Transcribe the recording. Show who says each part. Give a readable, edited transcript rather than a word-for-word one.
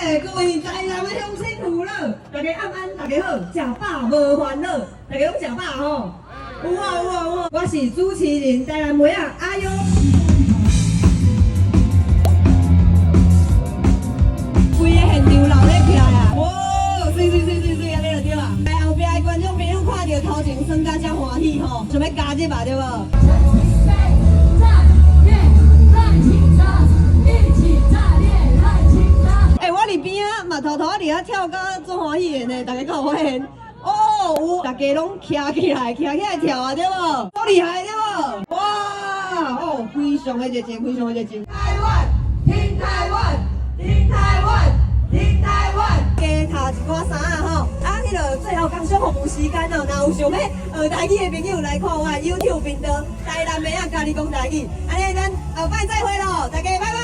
Speaker 1: 欸，各位台南的鄉親父老，大家暗安，大家好，食飽無煩惱，大家攏食飽吼？有啊有啊有啊！我是主持人台南妹仔阿優。規个現場鬧咧起來啊！哇，媠媠媠媠媠，按呢就對啊！來後壁的觀眾朋友看著頭前耍甲遮歡喜吼，想欲加入吧對無？
Speaker 2: 陳水扁賴清德，一起炸裂賴清德。
Speaker 1: 欸，我佇邊仔嘛偷偷佇遐跳甲足歡喜的呢，大家敢有發現？哦，有，大家攏徛起來，徛起來跳啊，對無？好厲害對無？哇，哦，非常的熱情，非常的熱情。台灣，挺台灣，挺台灣，挺台灣。加頭一寡衫仔吼，啊，彼个最後工商服務時間哦，若有想欲學台語的朋友來看我的 YouTube 頻道，台南妹仔教你講台語。按呢，咱後擺再會囉，大家拜拜。